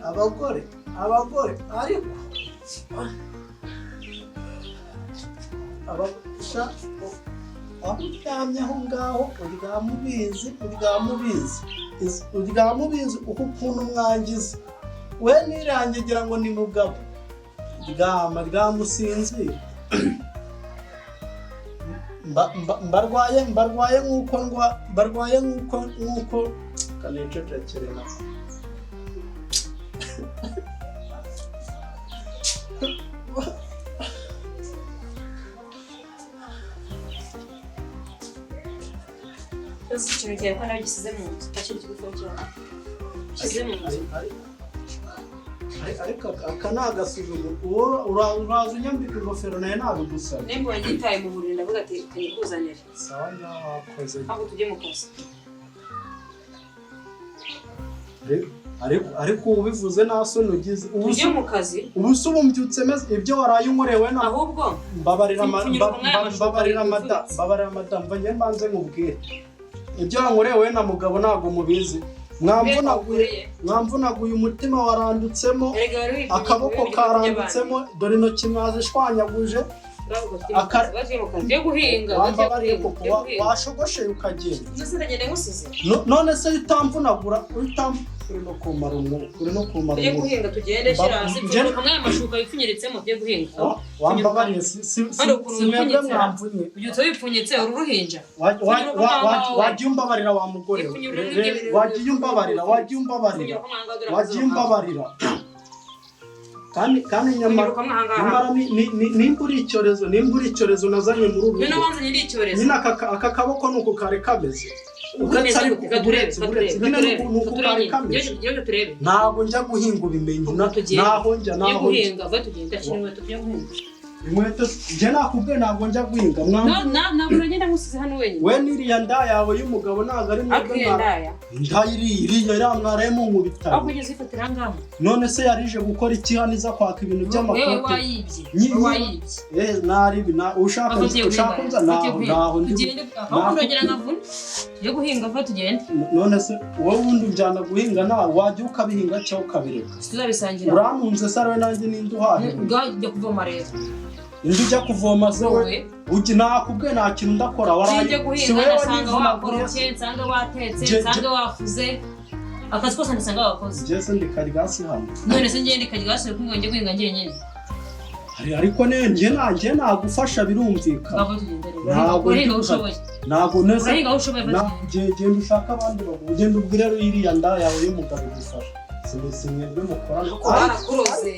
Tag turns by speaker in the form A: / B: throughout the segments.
A: Abagore, abagore, ariko abasha aho uryamye aho ngaho uryama ubizi, uryama ubizi, uryama ubizi uko ukuntu mwangiza we nirangigira ngo ni mugabo. Ryama, ryama usinzire. Mbarwaye, mbarwaye nk'uko ndwa, mbarwaye nk'uko kanicecekere na
B: Cyose ikintu cyawe ko nawe gisize mu nzu, akiri ikigufo cyawe gisize mu nzu.
A: Ariko aka ni agasuzuguro. Uwo uraza unyambika ingofero nawe nabigusabye.
B: Nimba wagitaye mu buriri, ndavuga ati kanyikuzanire.
A: Sawa, ngaho wakoze.
B: Ahubwo tujye mu kazi.
A: Ariko ubivuze nta soni ugize. Ubu
B: Tujye mu kazi.
A: Ubu se ubu mbyutse meze ibyo waraye unkorewe na
B: Ahubwo
A: mbabarira
B: Pfunyira umwana amashuka
A: mbabarira mada
B: yifubitse.
A: Mbabarira madamu, mva njye mbanze nkubwire ibyo wankorewe na mugabo ntabwo mubizi. Mwamvunaguye, mwamvunaguye, umutima warandutsemo.
B: Erega wari wipfunyika,
A: Akaboko
B: wari wipfunyika.
A: karandutsemo, dore intoki mwazishwanyaguje.
B: Bagiye mu kazi yo guhinga.
A: Wambabariye koko, washogosheye ukagenda.
B: Nose ndagenda ngusize?
A: None se utamvunagura, uri no kumara umwuka, uri no kumara
B: Tujye
A: umwuka.
B: guhinga, tugende. Shyira hasi. Pfunyika umwana amashuka wipfunyiritsemo, tujye guhinga.
A: Wambabariye, si
B: Hano ukuntu
A: si mwebwe
B: wipfunyitse.
A: mwamvunye.
B: Ubyutse wipfunyitse, uri uruhinja.
A: Wagiye umbabarira wa mugore we. Wagiye umbabarira, wagiye umbabarira, wagiye umbabarira. Kandi nyamara nyamara nimba uri icyorezo, nimba uri icyorezo nazanye muri uru
B: Noneho
A: rugo.
B: wanzanye ni icyorezo.
A: Nyine aka kaboko ni uku kari kameze. Uretse ariko uretse uretse nyine ni uku kari kameze.
B: Turebe.
A: Ntabwo njya guhinga ubimenye.
B: Tugende.
A: Naho njya,
B: Tujye
A: naho njya.
B: guhinga, va tugende, ashyira inkweto, tujye guhinga.
A: Inkweto njye nakubwiye, ntabwo njya guhinga.
B: Ntabwo nagenda ngusize hano wenyine.
A: We n'iriya nda yawe y'umugabo ntabwo ari mwebwe.
B: Ariko iyo ndaya.
A: Nda iriya, iriya, iriya mwaraye
B: Aho
A: munkubitanye.
B: kugeza uyifatira aha ngaha.
A: None se yarije gukora iki hano, iza kwaka ibintu
B: Wewe
A: by'amakote?
B: wayibye. Wowe wayibye.
A: Eh, naribi na ushaka
B: Aho ugiye
A: ushaka
B: guhinga,
A: nza
B: ugiye
A: naho
B: guhinga.
A: naho ndi.
B: Tugende, ahubwo ndongera nkavuna. Tujye guhinga, va tugende.
A: None se wowe wundi unjyana guhinga, nawe wajya ukabihinga cyangwa ukabireka?
B: Tuzabisangira.
A: Urantunze se ariwe nanjye ninde uhahira?
B: Ngaho jya kuvoma rero.
A: Indi ujya kuvoma se we?
B: Wowe.
A: Ujya, nakubwiye nta kintu ndakora waraye.
B: Sinjye
A: Si
B: guhinga,
A: wowe
B: ndasanga
A: wanyivunaguriye?
B: wakorokye, nsanga watetse, nsanga wafuze, akazi kose ndasanga wakoze.
A: Njye se ndi karigasi hano?
B: None se ngende ikajya kumwe njye guhinga njyenyine?
A: Ariko ne njye nanjye nagufasha, birumvikana.
B: Ngaho tugende rero.
A: Ntabwo
B: Urahinga aho
A: ndi
B: ushoboye.
A: Ntabwo nese
B: Urahinga aho ushoboye, va
A: na
B: tugende.
A: genda ushake abandi bagabo, ugenda ubwire rero iriya nda yawe y'umugabo igufasha. Si mwebwe mukora.
B: Barakuroze.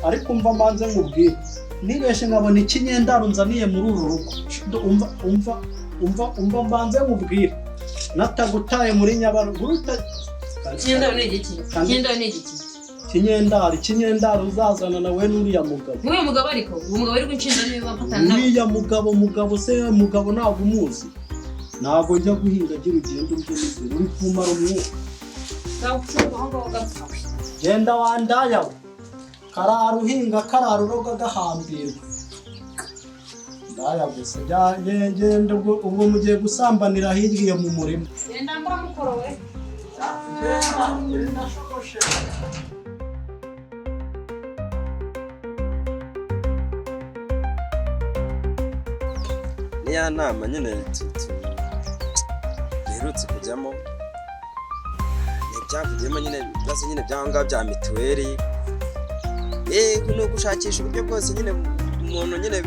A: Ariko umva mbanze nkubwire, nibeshe nkabona ikinyendaro nzaniye muri uru rugo. Umva, umva, umva, umva mbanze nkubwire, natagutaye muri Nyabarongo uruta.
B: Ikinyendaro ni igiki? Ikinyendaro ni igiki?
A: Ikinyendaro, ikinyendaro uzazana nawe n'uriya mugabo.
B: Nk'uyu mugabo, ariko uwo mugabo uri gunshinja niwe wafatana nawe.
A: Uriya mugabo, mugabo se, mugabo ntabwo umuzi. Ntabwo njya guhinga, agira ugenda urye n'inzira uri kumara umwuka.
B: Ntabwo aho ngaho gapfa.
A: Genda wandaya we, karara uhinga, karara uroga, gahambirwa ndaya gusa. Genda ubwo mugiye gusambanira hirya iyo mu murima.
B: Genda mbura mukoro we.
A: Genda shogoshe.
C: Niya nama nyine duherutse kujyamo, ni ibyavugiyemo nyine, ibibazo nyine by'aho ngaho bya mituweli. Ni ugushakisha uburyo bwose nyine umuntu nyine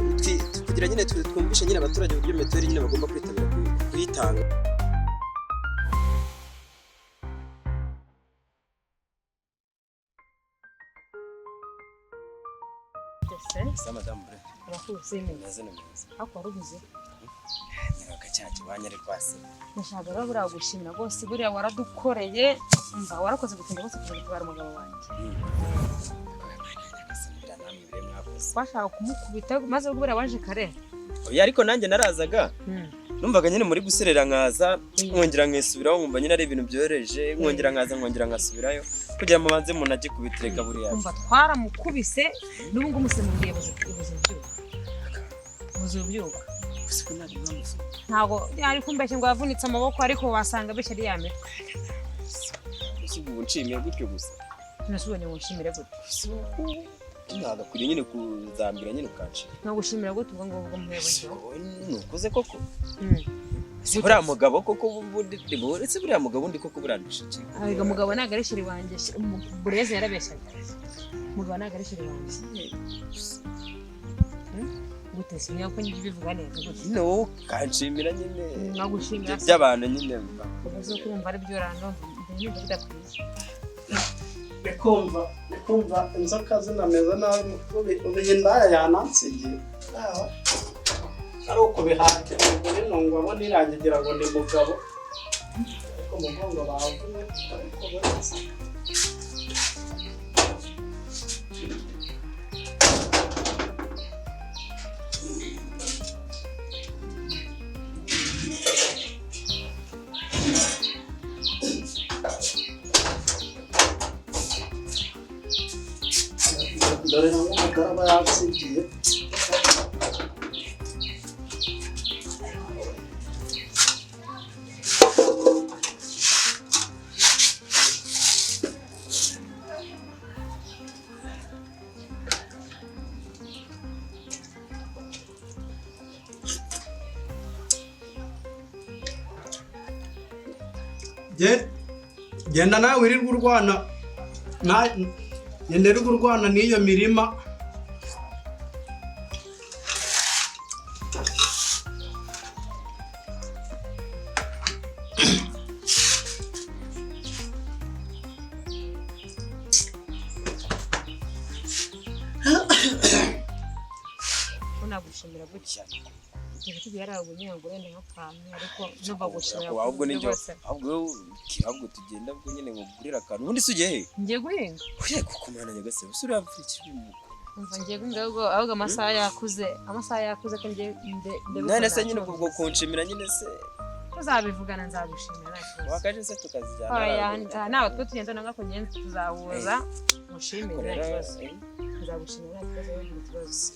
C: kugira nyine twumvishe nyine abaturage uburyo mituweli nyine bagomba kwitabira kuyitanga. Sa madamu bre.
B: Urakuze.
C: Meze ni meza.
B: Ariko waruhuze.
C: Nyiraka cya kibanya ari rwase.
B: Ndashaka rero buriya gushimira rwose, buriya waradukoreye, umva, warakoze gutinda rwose kuza gutabara umugabo wanjye.
C: Namwe bire mwakoze.
B: Twashaka kumukubita maze buriya waje kare.
C: Oya, ariko nanjye narazaga, numvaga nyine muri guserera, nkaza nkongera nkisubiraho, nkumva nyine ari ibintu byoroheje, nkongera nkaza, nkongera nkasubirayo kugira ngo mubanze umuntu ajye kubitereka buriya.
B: Umva, twaramukubise, n'ubu ngubu musemuriye buze, buze ubyuka, buze ubyuka.
C: Gusa ko ntabwo bamuvuga.
D: Ntabwo ari kumbeshya ngo yavunitse amaboko, ariko wasanga abeshya ari ya mitwe.
C: Gusa ubu nshimiye gutyo gusa.
D: None ubonye ngo nshimire gute?
C: Gusa ubu nagakwiriye nyine kuzambira nyine ukanshima.
D: Nkagushimira gute ubwo ngubwo muyobozi?
C: Nukuze koko. Si buriya mugabo koko, ubundi uretse buriya mugabo undi koko buriya ndusha.
D: Ariko mugabo ntabwo ari chéri wanjye. Bureze yarabeshyaga, mugabo ntabwo ari chéri wanjye. Gute se niyo ko njye ubivuga neza gute?
C: Nyine wowe ukanshimira nyine.
D: Nkagushimira se?
C: By'abantu nyine.
D: Uzi ko urumva ari byo rando mbere bidakwiye.
A: Ndikumva inzoka zinameze nabi. Ubu iyi ndaya yanansigiye ari ukubihatira umugore ngo abone irangira ngo ni mugabo, ariko umugongo bawuvunye, ariko buretse. Dore nawe umugore aba yansigiye. Genda nawe wirirwa urwana genda wirirwa urwana n'iyo mirima.
D: Ko nagushimira gutya ibiti byaragumye ngo wenda nk'akantu, ariko numva gushimira
C: Ahubwo
D: ku
C: nibyo.
D: rwose.
C: Ahubwo wowe, ahubwo tugenda ubwo nyine ngugurira akantu. Ubundi se ugiye he?
D: Ngiye guhinga.
C: Uriya kuko mwana nyagasani usura iki?
D: Umva, ngiye guhinga, ahubwo amasaha yakuze, amasaha yakuze, ko ngiye
C: None se nyine ubwo kunshimira nyine se?
D: Tuzabivugana, nzagushimira, nta kibazo.
C: Wakaje se tukazijyana?
D: Oya, nawe twe tugenda nanga kugenda tuzahuza mushimire, nta kibazo. Nzagushimira, nta kibazo, wowe nta kibazo.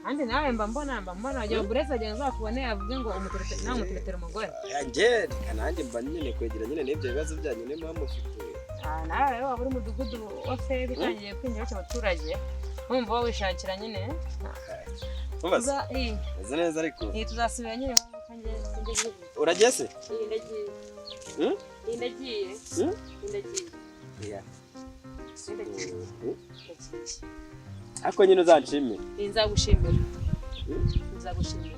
D: Kandi nawe mba mbona wagira ngo buretse wagira ngo azakubone avuge ngo umuterete, nawe umuteretera umugore.
C: Njye reka nanjye mba nyine kwegera nyine n'ibyo bibazo byanyu, niyo mpamvu mufite.
D: Ah, nawe rero waba uri umudugudu wa feri utangiye kwinjira abaturage wumva wishakira nyine.
C: Mubaze. Meze neza ariko.
D: Tuzasubira nyine kanjye kanjye.
C: Uragiye se?
B: Ndagiye.
C: Hmm?
B: Ndagiye.
C: Hmm?
B: Ndagiye.
C: Yeah.
B: Ndagiye.
C: Hmm? Ariko nyine uzanshimire.
D: Nzagushimira, nzagushimira.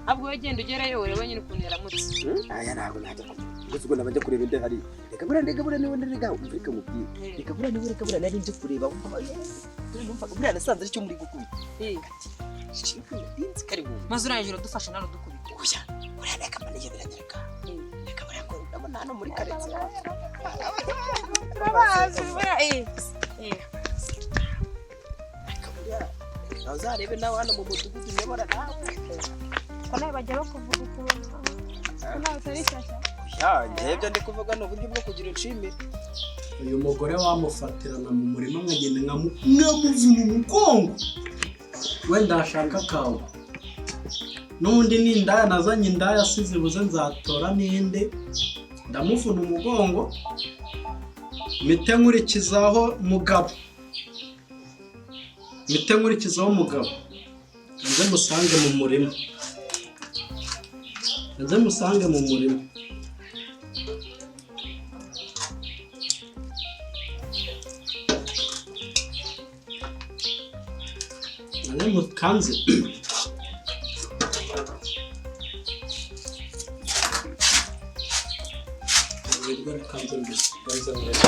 D: Ahubwo wowe genda ugerayo urebe nyine ukuntu yaramutse.
C: Aya ntabwo najya gusa ubwo nabajya kureba inde hariya. Reka buriya niwe, reka umva, reka mubwire. Reka buriya niwe, reka buriya nari nje kureba. Numva buriya nasanze aricyo muri gukubita. Nzi kari bumve.
D: Maze urangije uradufasha nawe uradukubita.
C: Oya, buriya reka mbona biranyereka. Reka buriya ko ndabona hano muri karitsiye.
D: Turabazi buriya
C: Reka buriya reka uzarebe nawe hano mu mudugudu nyobora nawe.
D: Ko nawe bajya bakuvuga ukuntu ko nawe utari shyashya.
C: Oya, njyewe ibyo ndi kuvuga ni uburyo bwo kugira unshimire.
A: Uyu mugore wamufatirana mu murima nkagenda nkamuvuna umugongo, wenda ashaka kawe n'undi ni indaya nazanye, indaya asize buze nzatora n'indi ndamuvuna umugongo mpite nkurikizaho mugabo, mpite nkurikizaho mugabo, nze musange mu murima, nze musange mu murima. Nze mukanze. Ibiryo bikanze mbere, bikanze mbere.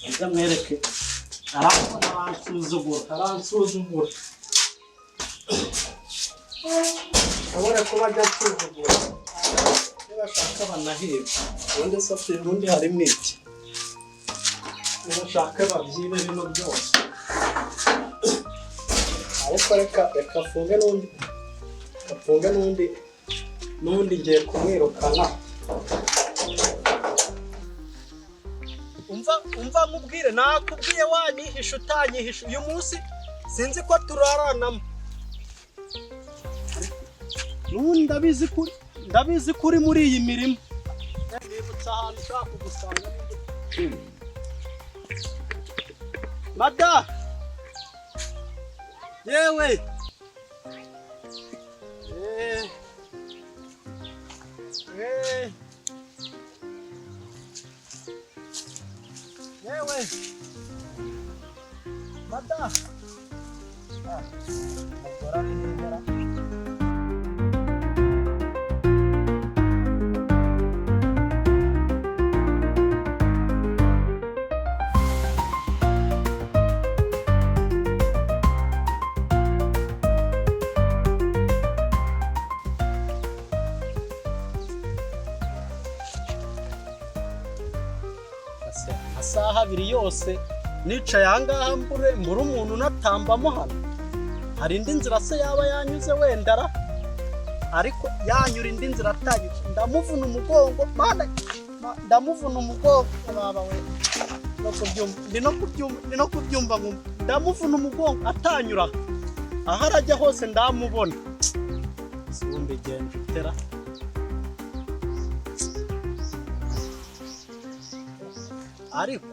A: Nze mwereke, arambona aransuzugura, aransuzugura. Abone ko bajya nsuzugura nibashaka banahirwa. Ubundi se ubundi harimo iki? Nibashaka babyibe bino byose, ariko reka afunge n'undi. Mfunge n'ubundi ngiye kumwirukana. Umva, umva nkubwire, nakubwiye, wanyihisha utanyihisha, uyu munsi sinzi ko turaranamo. N'ubundi ndabizi ko uri muri iyi mirima. Nibutse ahantu ushobora kugusanga. Mada yewe, yewe mada. Ah, umugore ari hirya. Ase, amasaha 2 yose nicaye ahangaha mbure umuntu unatambamo hano. Hari indi nzira se yaba yanyuze wenda ra? Ariko yanyura indi nzira atanyuze, ndamuvuna umugongo mana, ndamuvuna umugongo baba we. No kubyumva, ndi no kubyumva, ndi no kubyumva nkumva ndamuvuna umugongo atanyura aho arajya hose ndamubona. Si wumva igenda utera. Ariko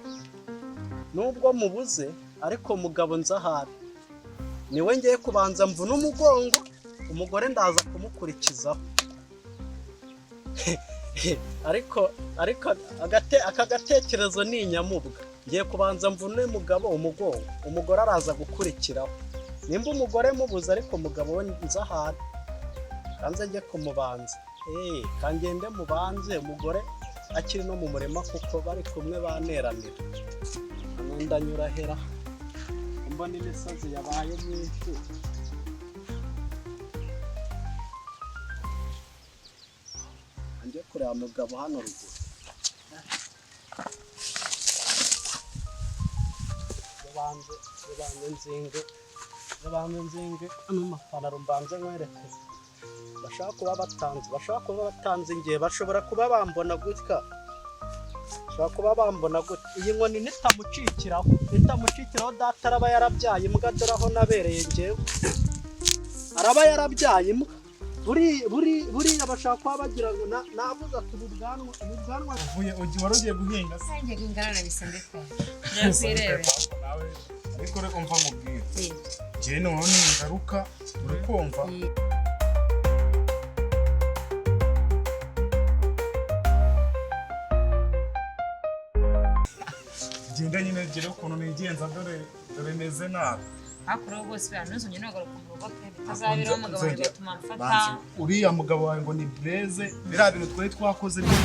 A: nubwo mubuze, ariko mugabo nzahari niwe ngiye kubanza mvuna umugongo, umugore ndaza kumukurikizaho. Ariko aka gatekerezo ni inyamubwa. Ngiye kubanza mvune mugabo umugongo, umugore araza gukurikiraho. Nimba umugore mubuze, ariko mugabo we nzahari, kanze njye kumubanza. Kangende mubanze umugore akiri no mu murima, kuko bari kumwe baneranira. Hano ndanyura hera mbona imisozi yabaye myinshi. Njye kureba mugabo hano ruguru. Banze nzinge, banze nzinge ano mapantaro, mbanze nkwereke. Bashaka kuba batanze ngiye, bashobora kuba bambona gutya, bashobora kuba bambona gutya. Iyi nkoni nitamucikiraho data araba yarabyaye imbwa. Dore aho nabereye ngewe, araba yarabyaye imbwa. Buriya bashaka kuba bagira ngo navuze ati ubu bwanwa.
E: Uvuye wari ugiye guhinga se?
D: Nanjye guhinga none bisende pe. Nyakwirebe.
E: Nawe ariko reka umva nkubwire. Njyewe noneho ningaruka, uri kumva? Genda nyine gere ukuntu nigenza, dore meze nabi.
D: Hakuno rwose ntuzongere nagaruka mu rugo pe, bitazabiraho umugabo wanjye bigatuma mfata.
E: Banzi, uriya mugabo wawe ngo ni Blaise, biriya bintu twari twakoze byo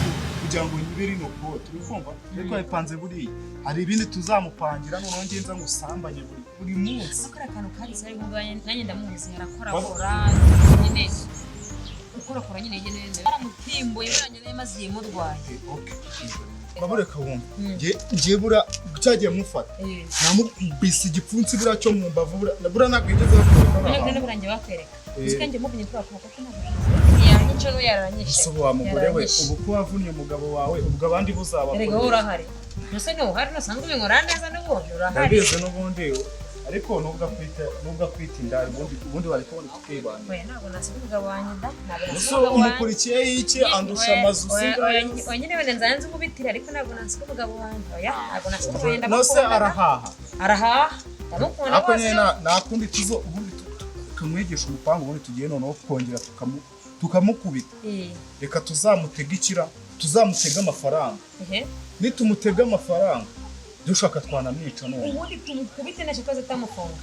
E: kugira ngo nyibe rino kote, uri kumva? Twari twabipanze, buriya hari ibindi tuzamupangira. Noneho ngenza ngusambanye buri munsi.
D: Akora akantu kahise, ariko nanjye ndamuzi, arakorakora nyine, ukorakora nyine nyine baramutimbuye, buranye nawe maze igihe murwaye.
E: Okay. Babureka wumva. Ngiye bura cyagiye mufata. Namukubise igipfunsi buriya cyo mu mbavu, buriya ntabwo yigeze bakwereka
D: none
E: ari
D: none
E: ahantu.
D: burangiye bakwereka. Uzi ko njye muvunye kubera kuboko ko ntabwo yanyica no yaranyishe.
E: Ese ubu wa mugore we,
D: Yaranyishe.
E: ubu ko wavunnye umugabo wawe, ubwo abandi buzabakora?
D: Erega wowe urahari, ntuse ntuhari, ntusanzwe ubinkora neza n'ubundi urahari.
E: Ndabizi n'ubundi, ariko nubwo akwita inda, ubundi wari kubona tukibana.
D: Oya, ntabwo nasiga umugabo wanjye da, ntabwo
E: Ese
D: nasiga umugabo wanjye.
E: umukurikiye iki? Andusha amazu usigaye.
D: Oya nyine, wenda nzanze nkubitire, ariko ntabwo nasiga umugabo wanjye. Oya, ntabwo nasiga umugabo wanjye.
E: Nose
D: Ndamukunda da.
E: arahaha?
D: Arahaha, ndamukunda
E: Ariko nyine
D: rwose.
E: nta kundi tuzo, ubundi tukamwigisha umupangu, ubundi tugiye noneho kongera tukamukubita. Reka tuzamutega ikira, tuzamutega amafaranga. Nitumutega amafaranga dushaka twanamwica none.
D: Ubundi tumukubite ntacyo kibazo atamufunga.